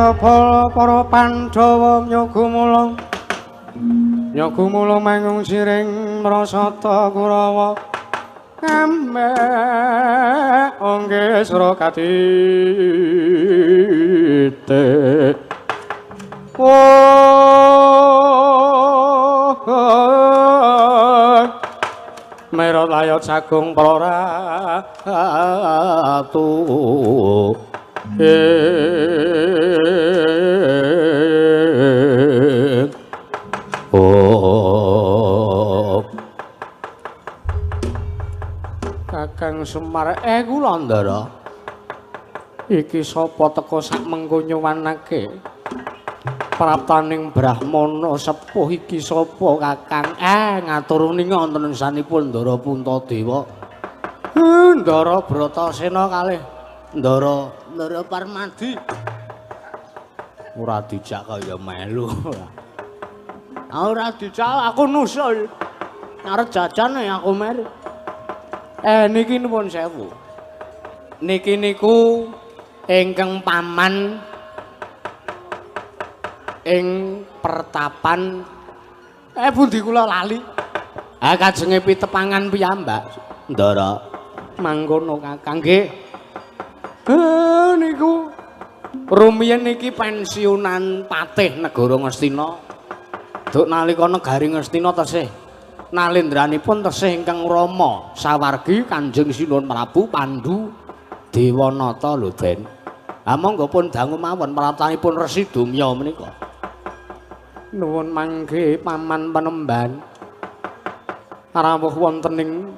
Para bala para Pandhawa nyoga mula. Nyoga mula mangung siring mrasata Kurawa. Ngamek angge sura katite. Oh, merot layot sagung praratu. Oh, Kakang Semar, kula Ndara. Iki sapa teka sak mengko nyuwanake praptaning brahmana sepuh iki sapa Kakang? Ngatur ning wonten sanipun Ndara Puntadewa. Ndara Bratasena kalih Ndara Parmadi. Ora dijak kaya melu. Ora dijak aku nusul. Arep jajan aku mer. Niki nuwun sewu. Niki niku ingkang paman ing pertapan pundi kula lali. Kajenge pitepangan piyambak Ndara. Mangkono Kakang nggih. Niku rumiyin niki pensiunan patih negara Ngastina. Duk nalika negari Ngastina tesih nalendranipun tesih ingkang rama sawargi Kanjeng Sinuwun Prabu Pandu Dewanata lho Den. Ha monggo pun dangu mawon praptanipun Resi Dumya menika. Nuwun mangke paman penemban. Rawuh wonten ing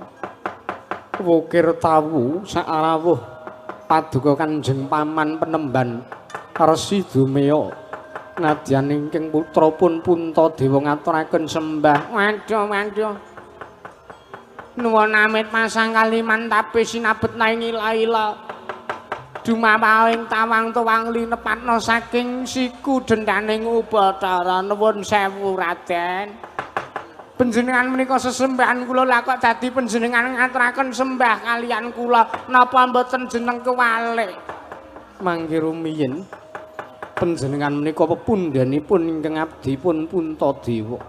Wukir Tawu sarawuh paduka Kanjeng Paman Penemban Resi Dumya. Nadyan ingkang putra pun Puntadewa ngaturaken sembah. Waduh waduh. Nuwun amit masang kaliman tapi sinabet naing ila-ila. Dumawaing tawang tuwang linepatna saking siku dendaning Ubathara. Nuwun sewu Raden. Panjenengan menika sesembahan kula lha kok dadi panjenengan ngaturaken sembah kalian kula napa mboten jeneng kewalik. Mangke rumiyin panjenengan menika pepundhenipun ingkang abdi pun Puntadewa.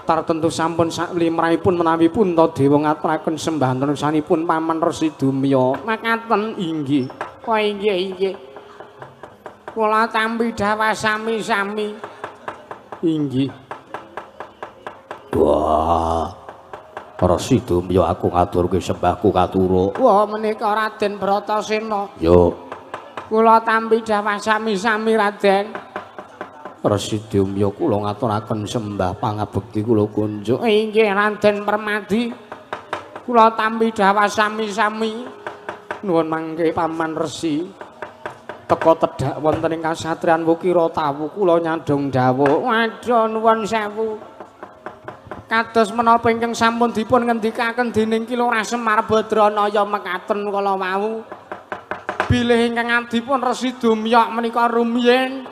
Tartentu sampun saklimrahipun menawi Puntadewa ngaturaken sembah tenusanipun Paman Resi Dumya. Makaten inggih. Oh inggih inggih. Kula tampi dhawah sami-sami. Inggih. Wah. Resi Dumya aku ngaturke sembahku katura. Wah menika Raden Bratasena. Yo. Kula tampi dhawah sami-sami Raden. Resi Dumya kula ngaturaken sembah pangabekti kula kunjuk. Inggih Raden Permadi. Kula tampi dhawah sami-sami. Nuwun mangke Paman Resi. Teka tedhak wonten ing kasatriyan Wukira Tawu kula nyandhong dawuh. Waduh nuwun sewu. Kados menapa ingkang sampun dipun ngendikaken dening Ki Lurah Semar Badranaya mekaten kala wau. Bilih ingkang abdipun Resi Dumya menika rumiyin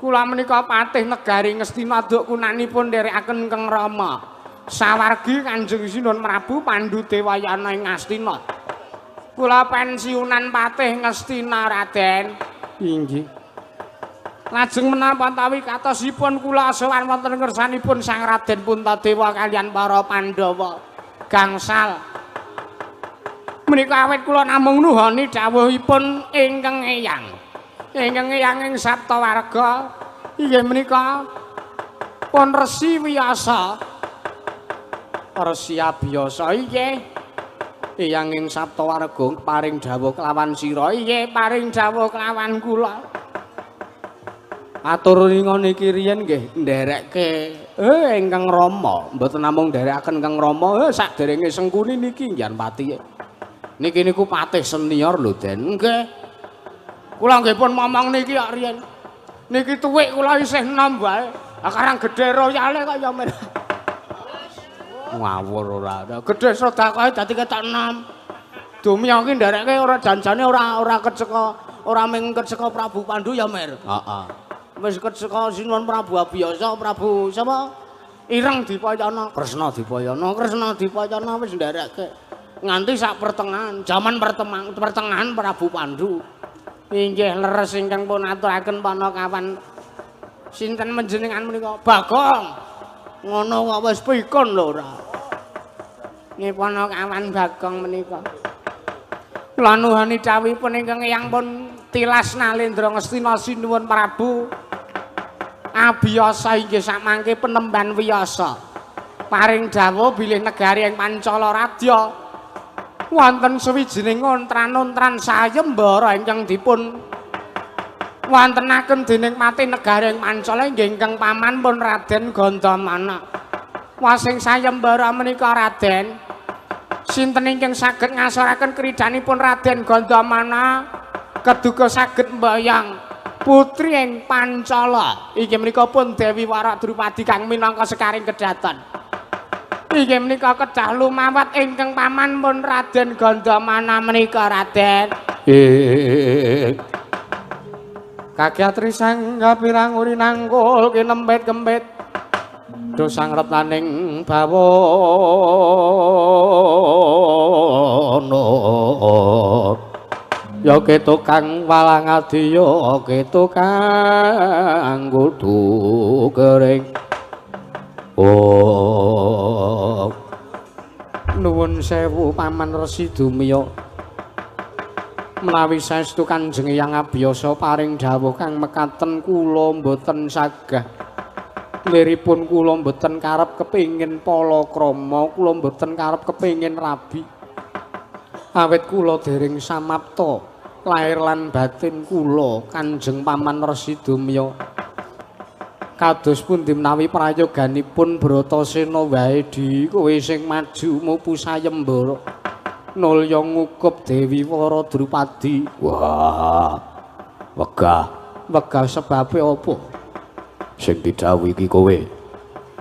kula menika patih negari Ngastina duk kunanipun nderekaken Kang Rama sawargi Kanjeng Sinuwun Prabu Pandu Dewayana ing Ngastina. Kula pensiunan patih Ngastina Raden. Inggih. Lajeng menapa tawi katosipun kula sowan wonten ngersanipun Sang Raden Puntadewa kalian para Pandhawa gangsal. Menika awit kula namung nuhoni dawuhipun ingkang eyang. Ingkang eyang ing Saptawarga inggih menika pun Resi Wiyasa. Resi Abiyasa inggih. Eyang ing Saptawarga paring dawuh kelawan sira inggih paring dawuh kelawan kula. Atur niki riyen nggih nderekke ingkang Rama, mboten namung nderekaken Kang Rama, saderenge Sengkuni niki nggih pati. Niki niku patih senior lho Den. Nggih. Kula nggih pun momong niki kok riyen. Niki tuwik kula isih enom wae. Lah karang gedhe royale kok ya men. Ngawur ora. Gedhe sedekahe dadi ketok enom. Dumya ki nderekke ora janjane ora keceka, ora ming keceka Prabu Pandu ya Mir. Heeh. Wis keceka Sinuwun Prabu Abiyasa, Prabu sapa? Ireng Dipayana, Kresna Dipayana, Kresna Dipayana wis nderekke. Nganti sak pertengahan, jaman pertengahan Prabu Pandu. Inggih leres ingkang pun aturaken Panakawan. Sinten panjenengan menika? Bagong. Ngono kok wis pikun lho ora. Nggih Panakawan Bagong menika. Kula nuhoni dhawuhipun ingkang eyang pun tilas Nalendra Ngastina sinuwun Prabu. Abiyasa inggih samangke penemban wiyasa. Paring dawuh bilih negari ing Pancala Radya wonten sawijining ontran-ontran sayembara ingkang dipun wontenaken dening patih negari ing Pancala inggih ingkang paman pun Raden Gandamana. Wasing sayembara menika Raden, sinten ingkang saged ngasoraken kridanipun Raden Gandamana keduga saged mbayang putri ing Pancala. Inggih menika pun Dewi Wara Drupadi kang minangka sekaring kedaton. Inggih menika kedah lumawat ingkang paman pun Raden Gandamana menika Raden. Kakyatri sang kapirang uri nangkul kinempit-kempit dosang retnaning bawana ya ketukang walang adiya ketukang kudu kering. Oh, nuwun sewu Paman Resi Dumya, menawi saestu Kanjeng Eyang Abiyasa paring dawuh kang mekaten kula mboten sagah. Liripun kula mboten karep kepingin palakrama, kula mboten karep kepingin rabi. Awit kula dereng samapta lair lan batin kula Kanjeng Paman Resi Dumya. Kados pundi menawi prayoganipun Bratasena wae di kowe sing maju mupu sayembara nulya ngukup Dewi Wara Drupadi. Wah, wegah. Wegah sebabe apa? Sing didhawuhi iki kowe.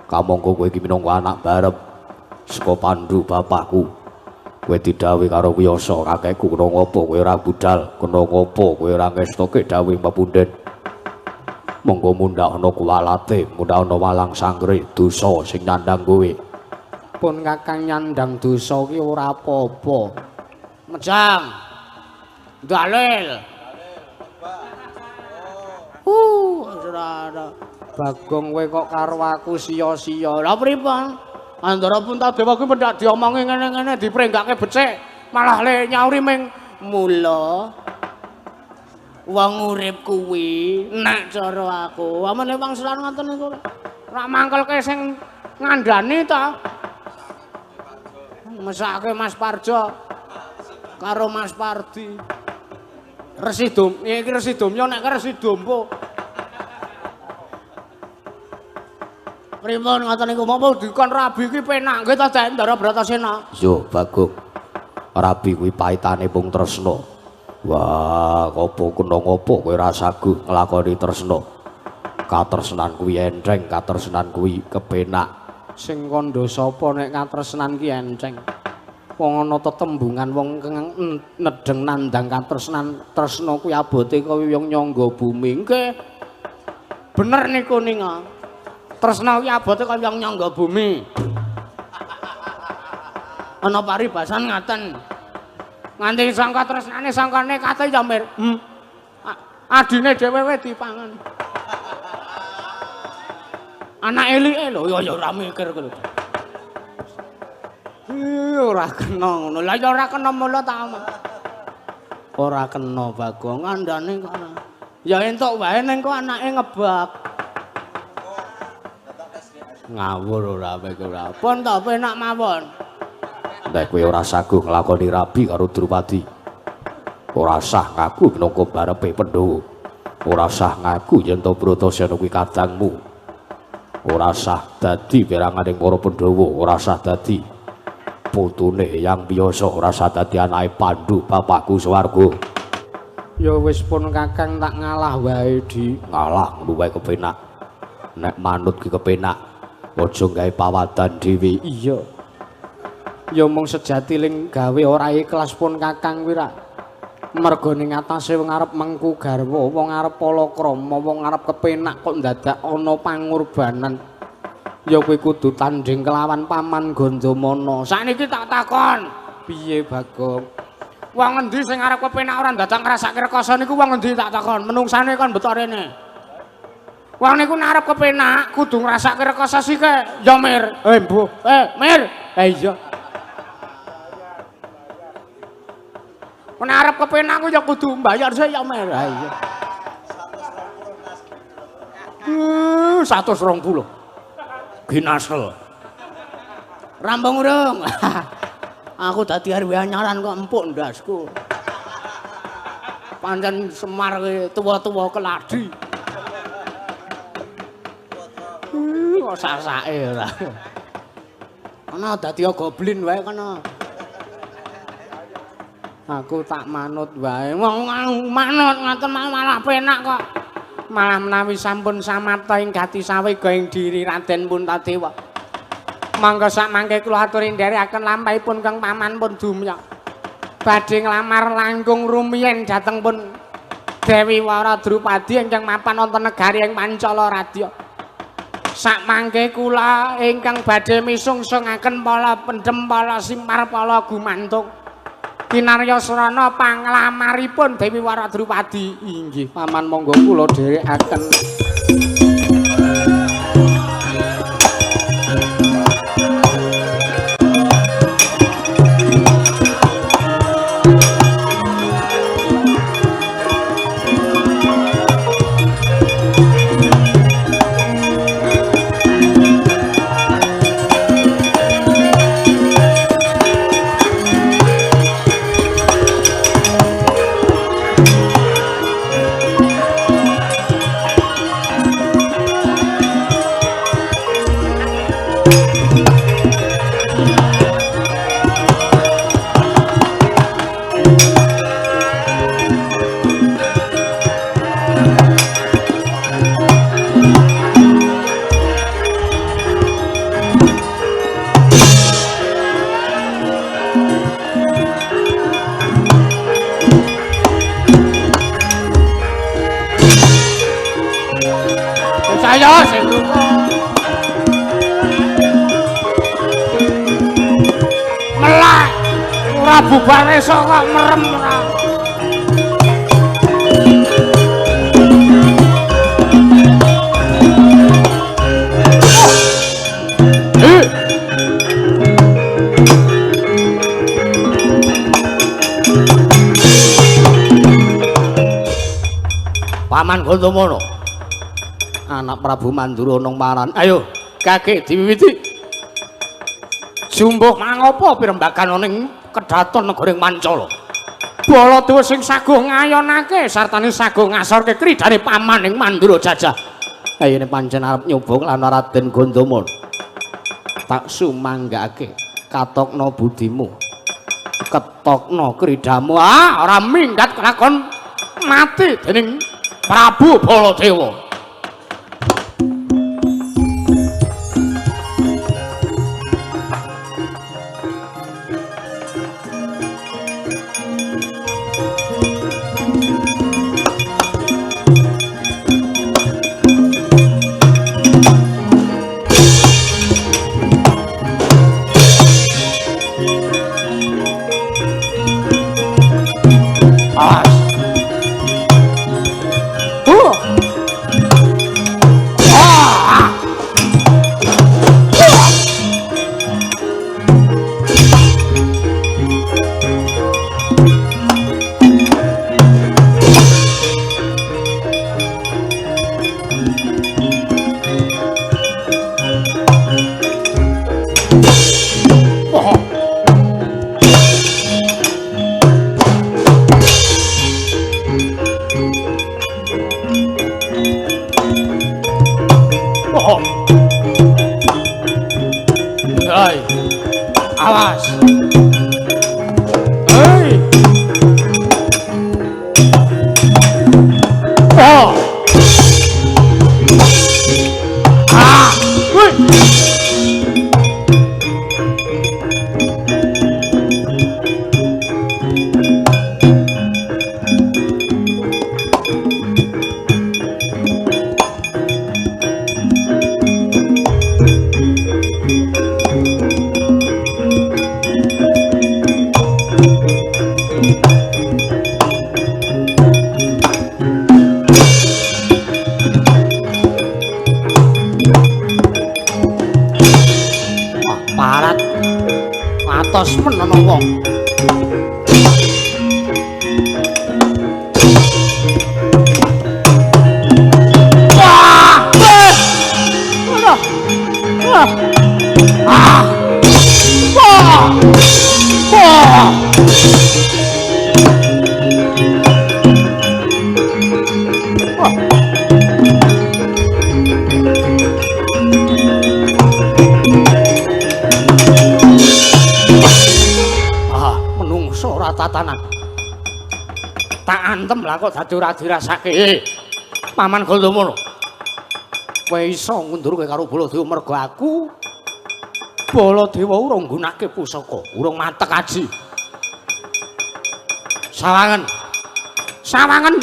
Kamangka kowe iki minangka anak barep saka Pandu bapakku. Kowe didhawuhi karo Wiyasa kakekku kena ngopo kowe ora budal, kena ngopo kowe ora ngestoke dhawuh pepunden. Monggo mundhak ana kuwalate, mundhak ana walang sangkre dosa sing nyandang kowe. Pun kakang nyandang dosa ki ora apa-apa. Mejang. Dalil. Ora. Bagong kowe kok karo aku sia-sia. Lah pripun? Andara Puntadewa kuwi pendak diomongi ngene-ngene diprenggake becik, malah le nyauri ming mula. Wong urip kuwi nek cara aku, amene wangsulan ngoten niku ora mangkelke sing ngandani ta. Mesake Mas Parjo karo Mas Pardi. Resi Dom, iki Resi Domya nek Resi Dompo. Pripun ngoten niku monggo dikon rabi iki penak nggih ta Ndara Bratasena. Yo Bagong. Rabi kuwi paitane mung tresna. Wah, opo kena ngopo kowe ora saguh nglakoni tresna. Katresnan kuwi enteng, katresnan kuwi kepenak. Sing kandha sapa nek katresnan ki enteng? Wong ana tetembungan wong nedheng nandang katresnan, tresna kuwi abote kaya wong nyangga bumi. Nggih. Bener niku ninga. Tresna kuwi abote kaya wong nyangga bumi. Ana paribasan ngaten. Nganti sangka tresnane sangkane kate ya Mir. Adine dhewe wae dipangan. Anak elike lho ya ora mikir kuwi. Ora kena ngono. Lah ya ora kena mula ta. Ora kena Bagong ngandane kok. Ya entuk wae ning kok anake ngebak. Ngawur ora kowe ora. Pun ta penak mawon. Nek kowe ora saguh nglakoni rabi karo Drupadi, ora sah ngaku minangka barepe Pandhawa. Ora sah ngaku yen to Bratasena kuwi kadangmu. Ora sah dadi peranganing para Pandhawa, ora sah dadi putune Eyang Wiyasa, ora sah dadi anake Pandu bapakku swarga. Ya wis pun kakang tak ngalah wae di. Ngalah ngono wae kepenak. Nek manut ki kepenak. Aja gawe pawadan dhewe. Iya. Ya mung sejati ling gawe ora ikhlas pun kakang kuwi ra. Merga ning atase wong arep mengku garwa, wong arep palakrama, wong arep kepenak kok ndadak ana pangorbanan. Ya kuwi kudu tandhing kelawan Paman Gandamana. Sakniki tak takon, piye Bagong? Wong endi sing arep kepenak ora dadak ngrasake rekoso niku wong endi tak takon, menungsane kon beto rene. Wong niku nek arep kepenak kudu ngrasake rekoso sike. Ya Mir. Eh mbuh. Eh Mir. Eh iya. Nek arep kepenak ku ya kudu mbayar sik ya Mir. Ha iya. 120. Ginasel. Rampung urung. Aku dadi RW anyaran kok empuk ndasku. Pancen Semar kuwi tuwa-tuwa keladi. Kok sasake ora. Ana dadi goblin wae kono. Aku tak manut wae. Wong manut ngaten malah penak kok. Malah menawi sampun samapta ing gati sawega ing diri Raden Puntadewa. Monggo sak mangke kula aturi nderekaken lampahipun Kang Paman pun dumya. Badhe nglamar langkung rumiyin dhateng pun Dewi Wara Drupadi ingkang mapan wonten negari ing Pancala Radya. Sak mangke kula ingkang badhe misungsungaken pala pendem pala simpar pala gumantung. Kinarya srana panglamaripun Dewi Wara Drupadi. Inggih Paman, monggo kula dherekaken. Melak ora bubar esuk kok merem ora. Paman Gondomono, anak Prabu Mandura nang maran. Ayo, kage diwiwiti. Jumbuh mangopo pirembagan ning kedaton negara Pancala. Baladewa sing saguh ngayonake sartane saguh ngasorke kridane paman ing Mandura jajah. Kayene pancen arep nyoba lan Raden Gondomono. Tak sumanggake, katokno budimu. Ketokno kridamu. Ah, ora minggat kelakon mati dening Prabu Baladewa. Kurawa. Wah! Wah! Ah! Wah! Wah! Ah, menungso ora tatanan. Tak antem lah kok dadi ora dirasake. Paman Gandamana. Kowe iso ngundurke karo Baladewa mergo aku Baladewa urung nggunake pusaka, urung matek aji. Sawangen. Sawangen.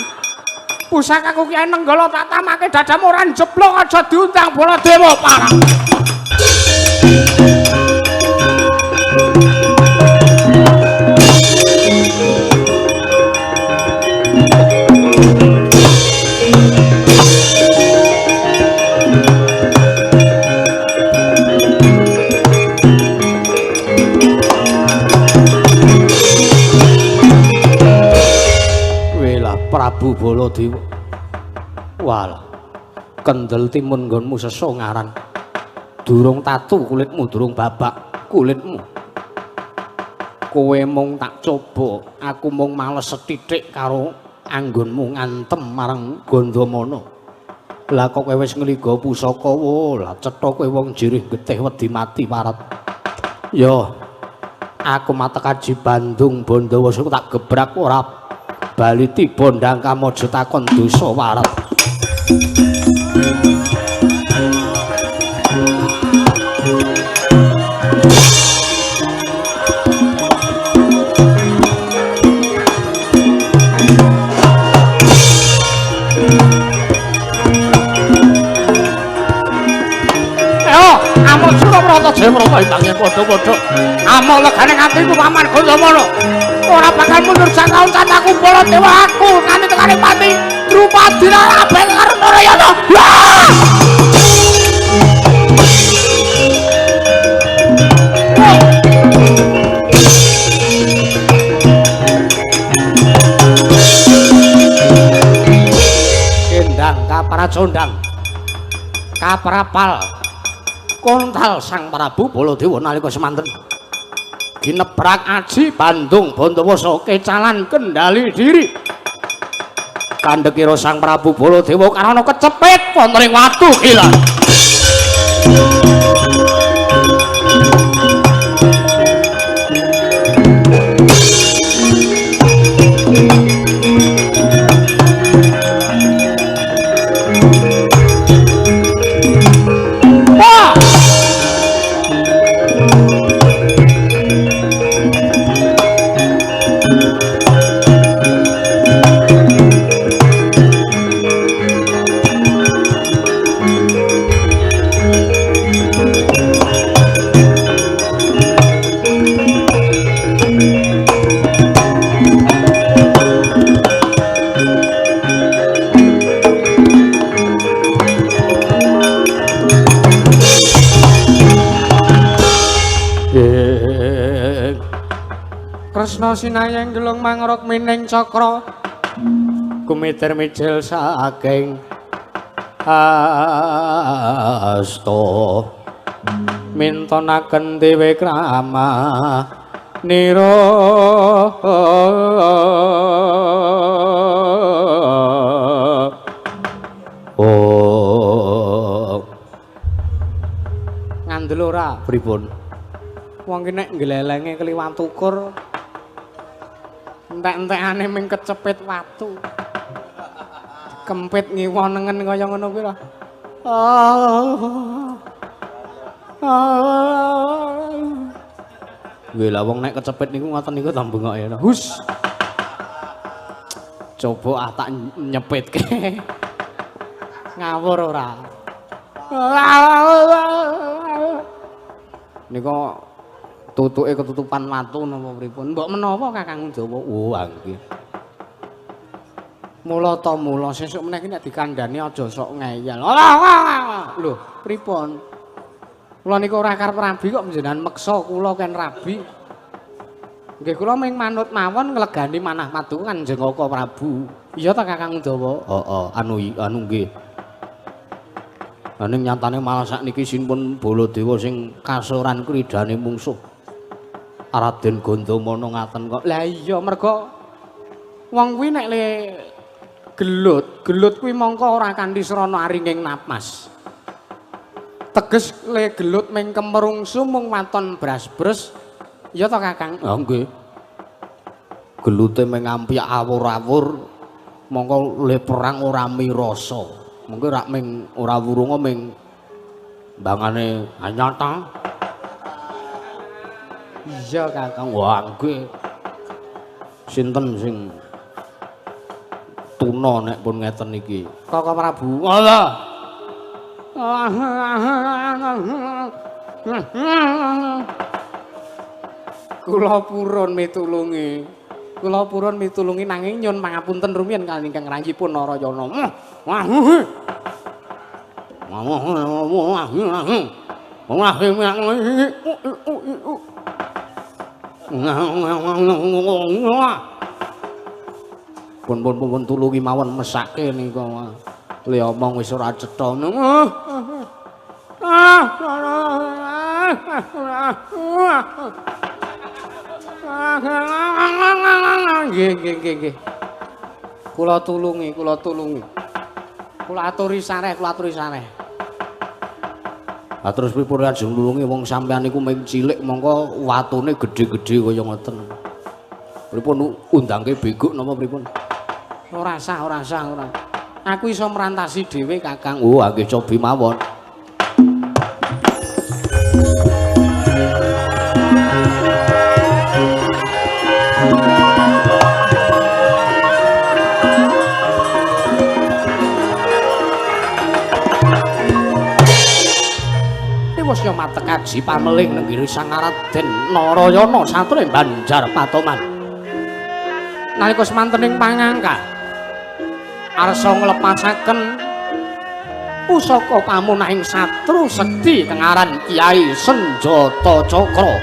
Pusakaku ki Nenggala tak tamake dadamu ora njeblok aja diundang Baladewa parah. Prabu Baladewa. Walah. Kendel timun nggonmu sesa ngaran. Durung tatu kulitmu, durung babak kulitmu. Kowe mung tak coba, aku mung males sethithik karo anggonmu ngantem marang Gandamana. Lah kok kowe wis ngliga pusaka, wo, lah cetha kowe wong jirih getih wedi mati warat. Yo, aku matek aji Bandung Bandawasa tak gebrak ora bali tiba ndang kamojo takon dosa warat. Ayo, amuk Surabrata Jayabrata ibange padha-padha. Amuk legane atiku Paman Gandamana. Ora bakal mundur jangkaun cataku Baladewa aku nganti tekane pati Drupadi kabeh karo Narayana. Kendang kaparacondang kaprapal kontal Sang Prabu Baladewa nalika semanten ginebrak aji Bandung Bandawasa kecalan kendali diri. Kandhekira Sang Prabu Baladewa karana kecepit wonten ing watu gila. Kresna sinayeng gelung mangrok mining cakra kumiter mijil saking asta mintonaken dewe krama nira. Oh, ngandel ora pripun wong ki nek nglelenge kliwat ukur entek-entekane ming kecepit watu. Kempit ngiwa nengen kaya ngono kuwi lho. Nggih lah wong nek kecepit niku ngoten niku ta bengoke. Hus. Coba ah tak nyepitke. Ngawur ora. Nika tutuke ketutupan watu napa pripun? Mbok menawa Kakang Jawa. Oh, nggih. Mula ta mula sesuk meneh iki nek dikandhani aja sok ngeyel. Lho, pripun? Kula niku ora karep rabi kok panjenengan meksa kula ken rabi. Nggih kula ming manut mawon nglegani manah paduka Kanjeng Kaka Prabu. Iya ta Kakang Udawa? Heeh, anu anu nggih. Ning nyatane malah sakniki sinpun Baladewa sing kasoran kridane mungsuh. Raden Gandamana ngaten kok. Lah iya mergo wong kuwi nek le gelut, gelut kuwi mongko ora kanthi srana aringing napas. Teges le gelut ming kemerungsu mung waton bras-bres. Iya ta Kakang? Ha nggih. Gelute ming ampyak awur-awur mongko le perang ora mirasa. Mengko rak ming ora wurunga ming mbangane anyata. Iya Kakang. Wah nggih. Sinten sing tuna nek pun ngeten iki? Kaka Prabu. Allah. Kula purun mitulungi. Kula purun mitulungi nanging nyun pangapunten rumiyin kaliyan ingkang rayipun Narayana. Pun pun pun tulungi mawon mesake nika. Le omong wis ora cetha. Nggih nggih nggih nggih. Kula tulungi, kula tulungi. Kula aturi sareh, kula aturi sareh. Lah terus pripun ajeng nulungi wong sampeyan niku ming cilik mongko watune gedhe-gedhe kaya ngoten. Pripun undangke beguk napa pripun? Ora sah, ora sah, ora. Aku iso merantasi dhewe Kakang. Oh, nggih cobi mawon. Tiwasya matek aji pameling nenggiri Sang Raden Narayana sature Banjar Patoman. Nalika semantening pangangka arsa nglepasaken pusaka pamunahing satru sekti kang aran Kyai Senjata Cakra.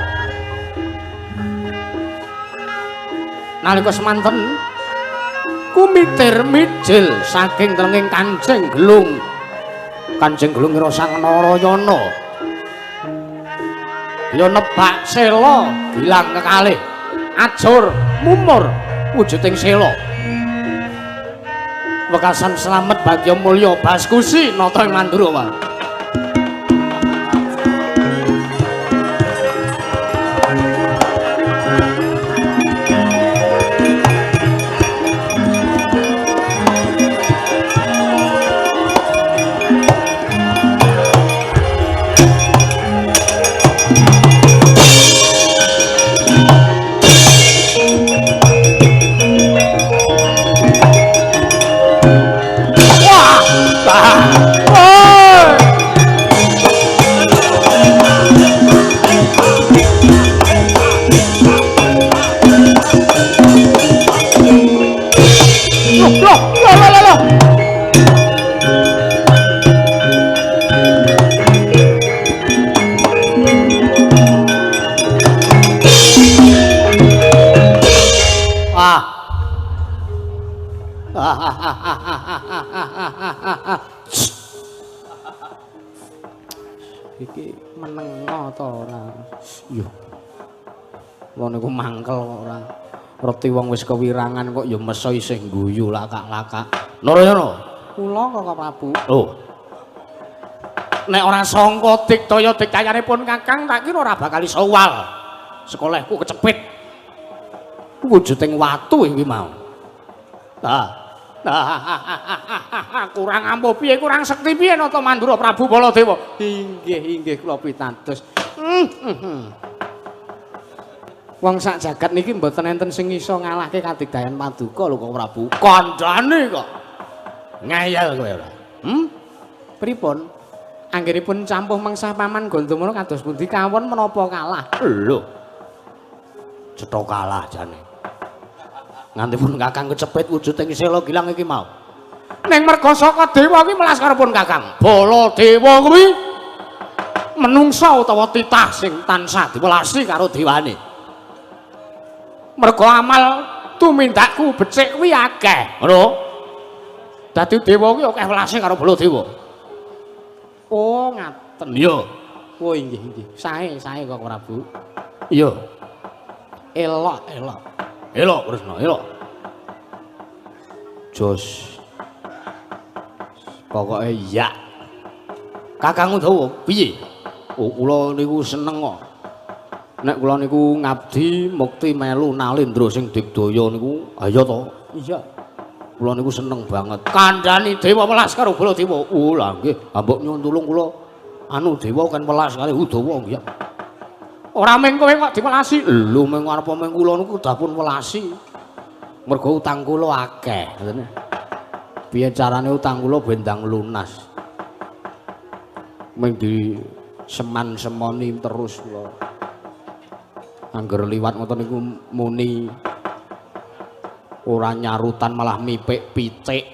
Nalika semanten kumitir mijil saking telenging Kanjeng Gelung. Kanjeng Gelung ngira Sang Narayana. Ya nebak sela gilang kekalih ajur mumur wujuding sela. Wekasan slamet bagya mulya baskusi nata ing Mandura wae. Iki menengo ta ora? Yo. Wong niku mangkel kok ora. Reti wong wis kewirangan kok ya meso isih guyu lakak-lakak. Narayana, kula Kaka Prabu. Oh. Nek ora sangka diktaya diktayanipun Kakang tak kira ora bakal iso wal. Sekolahku kecepit. Wujuding watu iki mau. Kurang ampuh piye, kurang sekti piye Nata Mandura Prabu Baladewa. Inggih, inggih kula pitados. Wong sak jagat niki mboten enten sing iso ngalahke kadigdayan paduka lho kok Prabu. Kandhane kok. Ngeyel kowe ora. Pripun? Anggenipun campuh mengsah paman Gandamana kados pundi kawon menapa kalah? Lho. Cetha kalah jane. Nganti pun Kakang kecepit wujuding sela gilang iki mau. Ning merga saka dewa kuwi melas karepun Kakang. Baladewa kuwi menungsa utawa titah sing tansah diwelasi karo dewane. Mergo amal tumindakku becik kuwi akeh. Ngono. Dadi dewa kuwi akeh welase karo Baladewa. Oh, ngaten. Iya. Oh, inggih inggih. Sae, sae kok Prabu. Iya. Elok, elok. Elok Kresna, elok. Jos. Pokoke ya. Kakang Udawa piye? Oh, kula niku seneng kok. Nek kula niku ngabdi mukti melu Nalendra sing digdaya niku, ayo to. Iya. Kula niku seneng banget. Kandhani dewa welas karo Baladewa. Oh, lha nggih, mbok nyuwun tulung kula. Anu dewa kan welas kali Udawa nggih. Ora mung kowe kok diwelasi. Lho mung arep mung kula niku dapun welasi. Mergo utang kula akeh, ngoten. Piye carane utang kula ben ndang lunas? Mung di seman-semoni terus kula. Angger liwat ngoten niku muni ora nyarutan malah mipik pitik.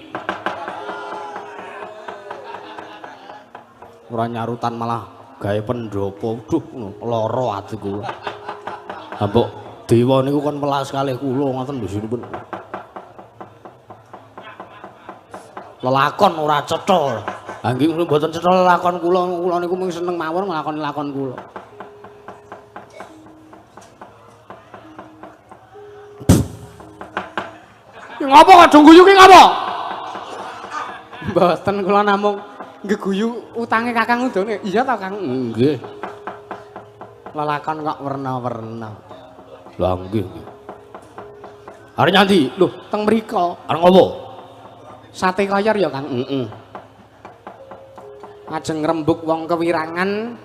Ora nyarutan malah gawe pendopo. Duh, lara ati kula. Ha mbok dewa niku kon welas kalih kula ngoten lho sinipun. Lelakon ora cetha. Ha nggih mboten cetha lelakon kula, kula niku mung seneng mawon nglakoni lakon kula. Ngopo kok do guyu ki ngopo? Mboten kula namung nggeguyu utange Kakang Udane. Iya ta, Kang? Nggih. Lelakon kok werna-werna. Lah nggih nggih. Arep nyandi? Lho, teng mriko. Arep ngopo? Sate koyor ya, Kang? Heeh. Ajeng ngrembug wong kewirangan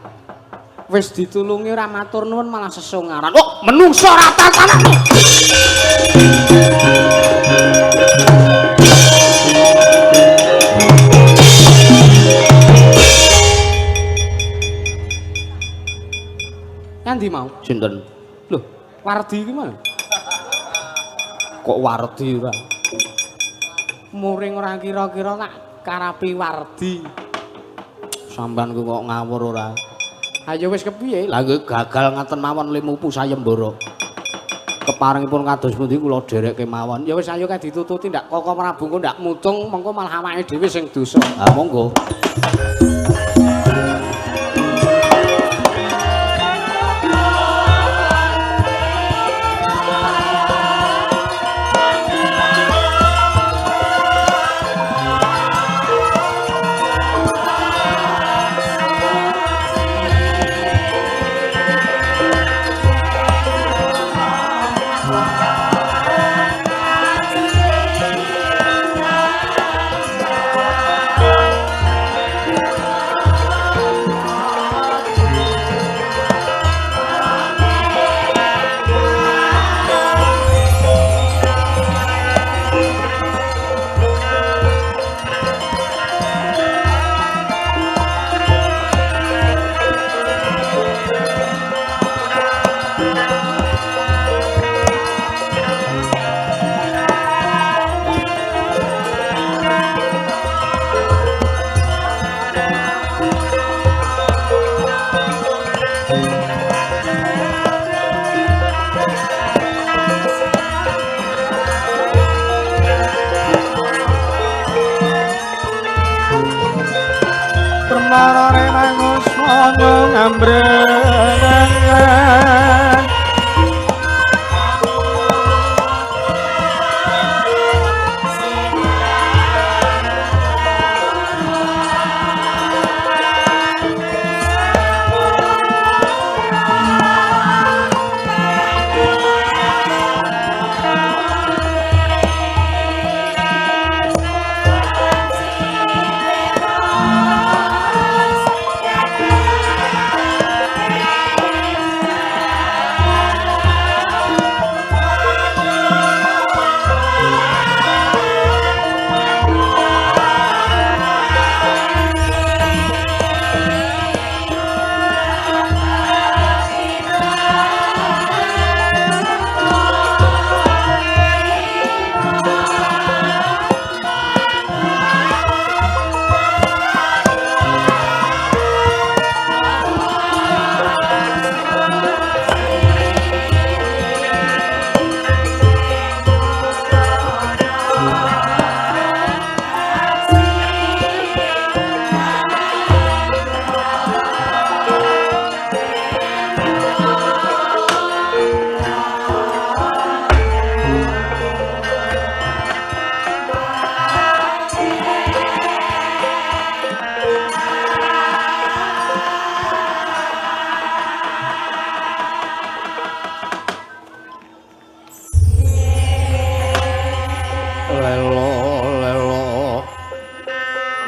wis ditulungi ora matur nuwun malah sesongaran. Oh, menungso rata tanahmu. Nyandi mau? Sinten? Lho, Wardi iki mau. Kok Wardi ora? Muring ora kira-kira tak karapi Wardi. Sampeyan ku kok ngawur ora? Ayo wis kepiye? Lah nggih gagal ngaten mawon limupu sayembara. Keparengipun kados pundi kula dherekke mawon. Ya wis ayo kae ditututi ndak Koko Prabu engko ndak mutung mengko malah awake dhewe sing dosa. Ha monggo.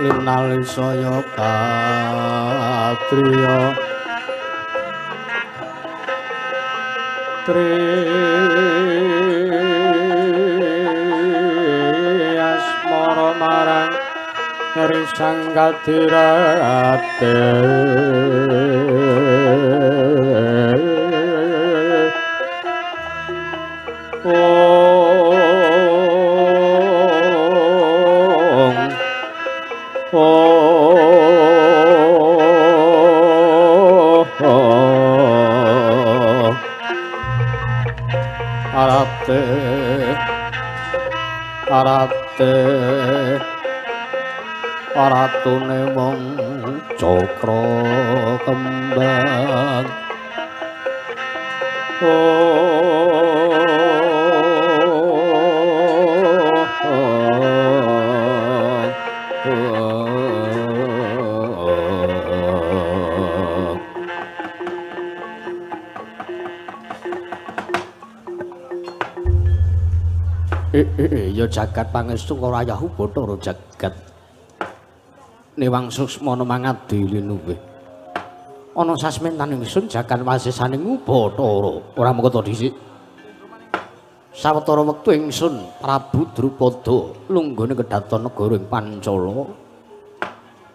Linali saya katriya tri asmara marang risang kadirate. Arate arate aratune wong cakra kembang. Ya jagat pangestu ora yahu Bathara jagat niwang suksmana mangabdi linuwih. Ana sasmentan ingsun jagat wasisaning Bathara ora mengko dhisik. Sawetara wektu ingsun Prabu Drupada lunggone kedhaton negara ing Pancala.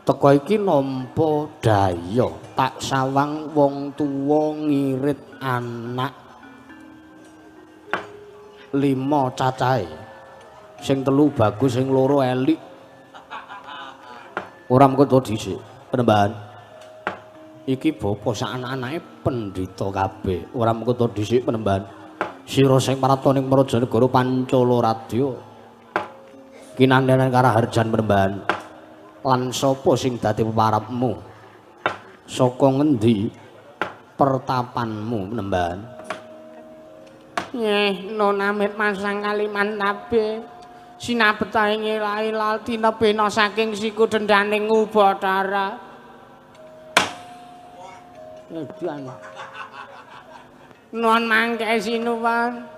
Teka iki nampa daya tak sawang wong tuwa ngirit anak 5 cacahe. Sing 3 bagus, sing 2 elik. Ora mengko dhisik penembahan. Iki bapa sak anak-anake pendhita kabeh. Ora mengko dhisik penembahan. Sira sing prata ning praja negara Pancala Radya. Kinandhanan karaharjan penembahan. Lan sapa sing dadi peparapmu? Saka ngendi pertapanmu penembahan? Nggih, nun amit masang Kalimantabe. Sinabetahe ngelai tinebena saking siku dendhaning Ubathara. Edan. Nun mangke sinuwun.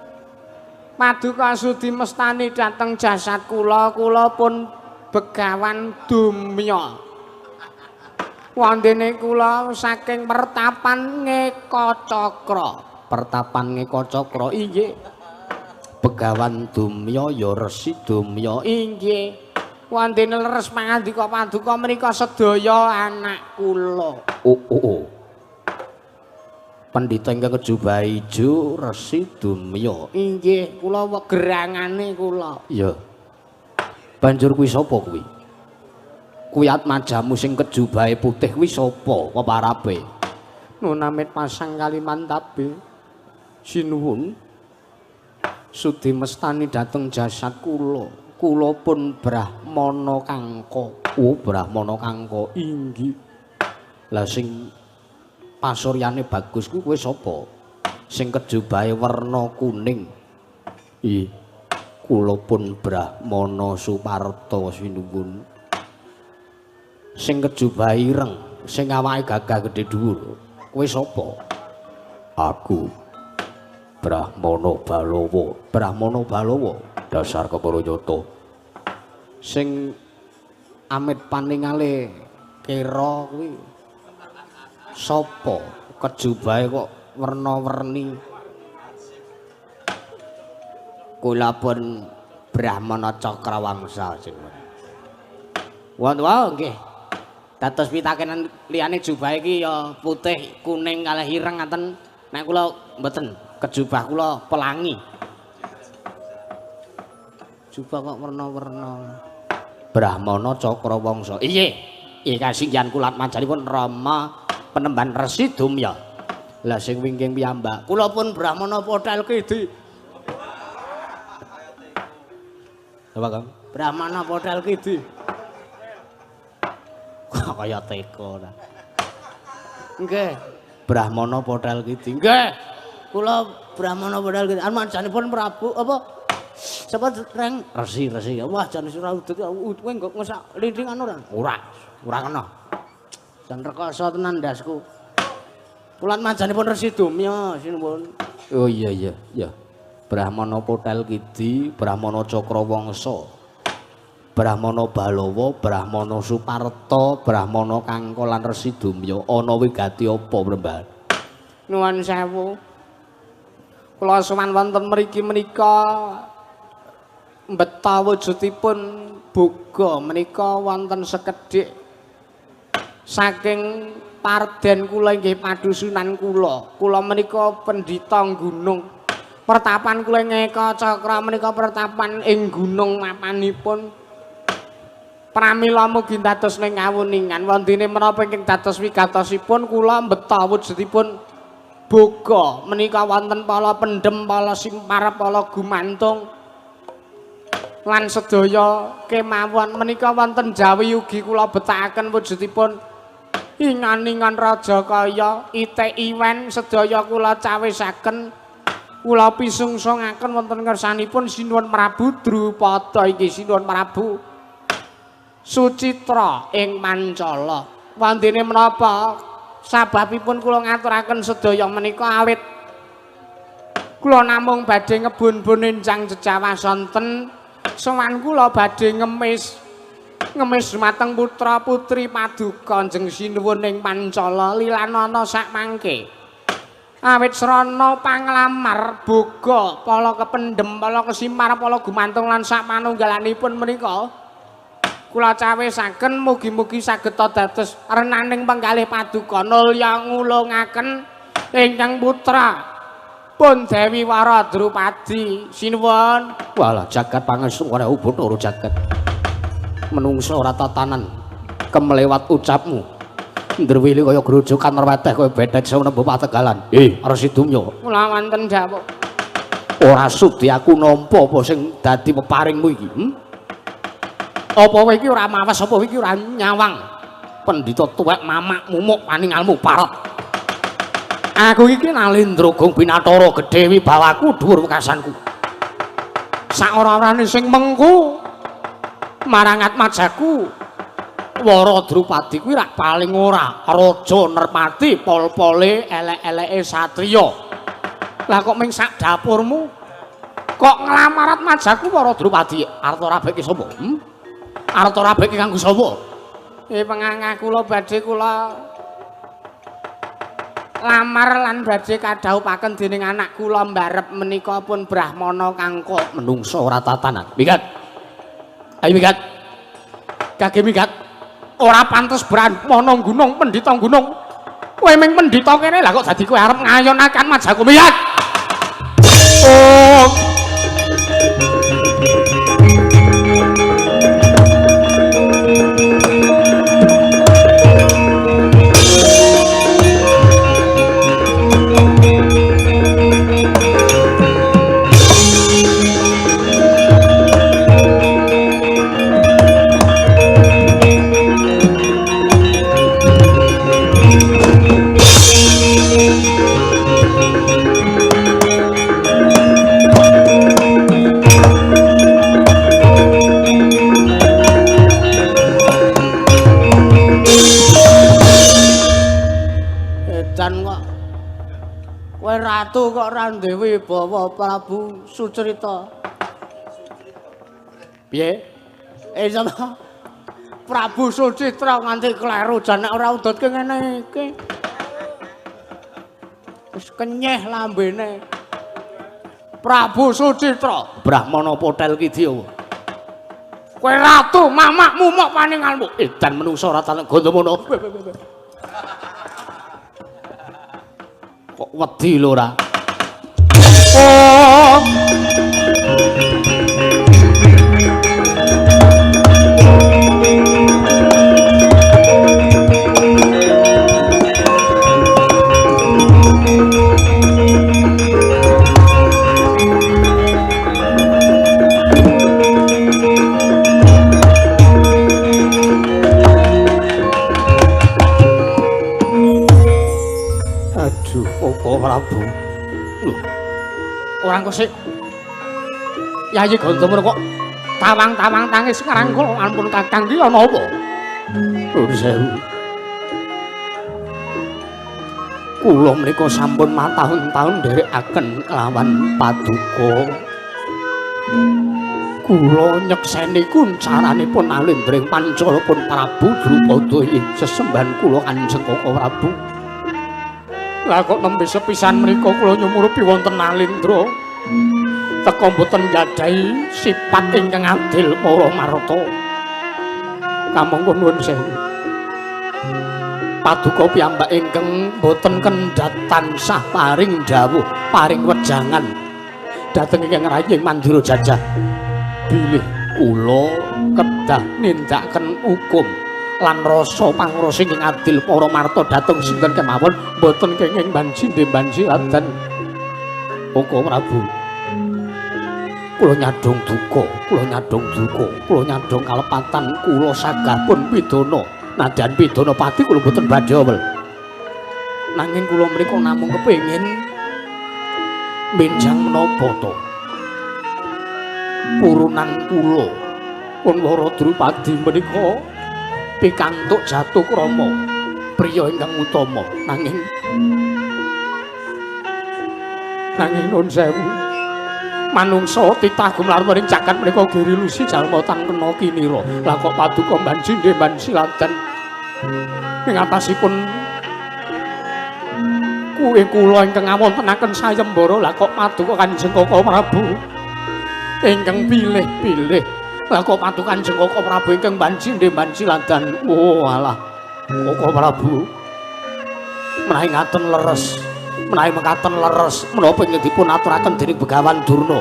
Paduka sudi mestani dhateng jasad kula, kula pun Begawan Dumya. Wondene kula saking pertapan Ngekacakra. Pertapan Ngekacakra inggih. Begawan Dumya ya Resi Dumya inggih. Wondene leres pangandika paduka menika sedaya anak kula. Oh oh oh. Pendhita ingkang kejubah ijo Resi Dumya inggih, kula gerangane kula. Iya. Banjur kuwi sapa kuwi? Kuwi atmajamu sing kejubahe putih kuwi sapa peparape? Nun amit pasang Kalimantabe. Sinuwun sudi mestani dhateng jasad kula. Kula pun Brahmana Kangka. Oh, Brahmana Kangka inggih. Lah sing pasuryane bagus kuwi kowe sapa? Sing kejubahe werna kuning. Ih, kula pun Brahmana Suparta sinuwun. Sing kejubahe ireng, sing awake gagah gedhe dhuwur, kowe sapa? Aku Brahmana Balawa. Brahmana Balawa dasar kepara nyata. Sing amit paningale kera kuwi sapa? Kejubahe kok werna-werni. Kula pun Brahmana Cakrawangsa sing. Wonten wae nggih. Dados pitakenan liyane jubah iki ya putih, kuning kalih ireng ngaten. Nek kula mboten, kejubah kula pelangi. Jubah kok werna-werna. Brahmana Cakrawangsa. Inggih. Nggih kasinggihan kula atmajanipun Rama Penemban Resi Dumya. Lah sing wingking piyambak, kula pun Brahmana Pothel Kidi. Apa, Kang? Brahmana Pothel Kidi. Kaya teko ta. Nggih. Brahmana Pothel Kidi. Nggih. Kula Brahmana Pothel Kidi. Atmajanipun Prabu apa? Sapa reng? Resi, Resi. Wah, jan ora udut kowe nggo ngesak lindingan ora? Ora, ora kena. Jan rekoso tenan ndasku. Kula atmajanipun Resi Dumya sinuwun. Oh iya iya, iya. Brahmana Pothel Kidi, Brahmana Cakrawangsa. Brahmana Balawa, Brahmana Suparta, Brahmana Kangka lan Resi Dumya. Ana wigati apa, Bremban? Nuwun sewu. Kula sowan wonten mriki menika mbeta wujudipun boga menika wonten sekedhik saking parden kula inggih padusunan kula. Kula menika pendhita gunung. Pertapan kula ing Ekacakra menika pertapan ing gunung mapanipun. Pramila mugi dados ning kawuningan wondene menapa ingkang dados wigatosipun kula mbeta wujudipun boga menika wonten pala pendem, pala simpar, pala gumantung lan sedaya kemawon menika wonten jawi ugi kula betakaken wujudipun ingan-ingan raja kaya itik iwen sedaya kula cawisaken, kula pisungsungaken wonten ngersanipun Sinuwun Prabu Drupada inggih Sinuwun Prabu Sucitra ing Pancala. Wondene menapa sababipun kula ngaturaken sedaya menika awit kula namung badhe ngebun-bun enjang jejawah sonten sowan kula badhe ngemis dumateng putra putri paduka Kanjeng Sinuwun ing Pancala lilanana sak mangke. Awit srana panglamar boga pala kependhem, pala kesimar, pala gumantung lan sak panunggalanipun menika kula cawisaken mugi-mugi saged dados renaning penggalih paduka nulya ngulungaken ingkang putra pun Dewi Wara Drupadi. Sinuwun. Walah jagat pangestu ora Bathara jagat. Menungsa ora tatanan kemlewat ucapmu. Ndrewili kaya grojokan merweteh kaya bedet sewu nembe pategalan. Resi Dumya. Kula wonten dawuh. Ora sudi aku nampa apa sing dadi peparingmu iki. Apa kowe iki ora mawas, apa kowe iki ora nyawang? Pendhita tuwek mamak mumuk paningalmu parot. Aku iki Nalendra Gong Binatara gedhe wibawaku dhuwur wekasanku. Sak ora-orane sing mengku marang atmajaku Wara Drupadi kuwi rak paling ora raja nerpati pol-pole elek-eleke satriya. Lah kok ming sak dapurmu kok nglamar atmajaku Wara Drupadi arta rabeke sapa? Arta rabeke kanggo sapa? Pengangah kula badhe kula lamar lan badhe kadhawuhaken dening anak kula mbarep menika pun Brahmana Kangka. Menungsa ora tatanan. Minggat. Ayo minggat. Kage minggat. Ora pantes Brahmana gunung pendhita gunung. Kowe ming pendhita kene lah kok dadi kowe arep ngayonaken majaku minggat. Oh. Ratu kok ora duwe wibawa Prabu Sucrita. Piye? Sapa? Prabu Sucitra nganti kleru jan nek ora udutke ngene iki. Wis kenyeh lambene. Prabu Sucitra, Brahmana potel ki diwa. Kowe ratu mamakmu mok paningalmu. Edan menungsa ora tanek gondomono. Kok wedi lho ora? Oh. Prabu. Lho. Ora kok sik. Yayi Gandamana kok tawang-tawang tangis ngrangkul ampun Kakang iki ana apa? Nuwun sewu. Kula menika sampun matahun-tahun nderekaken kelawan paduka. Kula nyekseni kuncaranipun Alendring Pancala pun Prabu Drupada ing sesembahan kula Kanjeng Koko Prabu. Lah kok nembe sepisan menika kula nyumurupi wonten Alendra teka mboten nggadahi sifat ingkang adil para marta. Kamangka nuwun sewu. Paduka piyambak ingkang mboten kendhat tansah paring dawuh, paring wejangan dhateng ingkang raying Mandura Jajah. Bilih kula kedah nindakaken hukum lan rasa pangrasa ingkang adil para marta dhateng sinten kemawon mboten kenging banjinde banjiladan. Koko Prabu, kula nyadong duka, kula nyadong duka, kula nyadong kalepatan kula sagah pun pidana. Nadyan pidana pati kula mboten badhe awel. Nanging kula menika namung kepengin benjang menapa to purunan kula pun Wara Drupadi menika pikantuk jatuh krama priya ingkang utama. Nanging nuwun sewu, manungsa titah gumlar ing jagat menika giri lusi jalma tan kena kinira. Lah kok paduka banjinde bansiladan ing atasipun kuwi kula ingkang ngawontenaken sayembara. Lah kok paduka Kanjeng Koko Prabu ingkang pilih-pilih. Lah kok paduka Kanjeng Koko Prabu ingkang banjinde bansiladan. Oh alah Koko Prabu, menawi ngaten leres, menawi mekaten leres menapa ingkang dipun aturaken dening Begawan Durna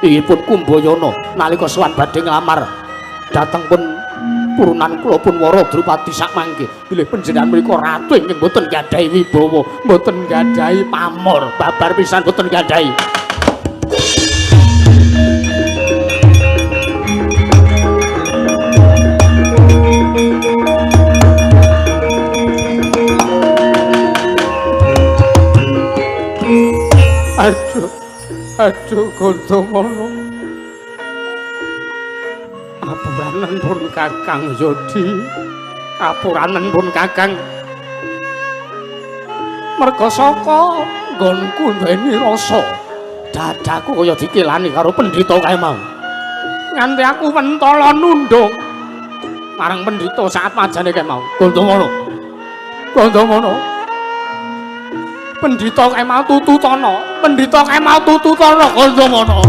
inggih pun Kumbayana nalika sowan badhe nglamar dhateng pun purunan kula pun Wara Drupadi sakmangke. Bilih panjenengan menika ratu ingkang boten gadhahi wibawa, boten gadhahi pamor, babar pisan boten gadhahi. Aduh, aduh Gandamana. Apuranen pun Kakang Yodi, apuranen pun Kakang. Merga saka nggonku duweni rasa dadaku kaya dikilani karo pendhita kae mau. Nganti aku mentala nundung marang pendhita saat majane kae mau. Gandamana. Gandamana. Pendhita kae mau tututana, pendhita kae mau tututana Gandamana.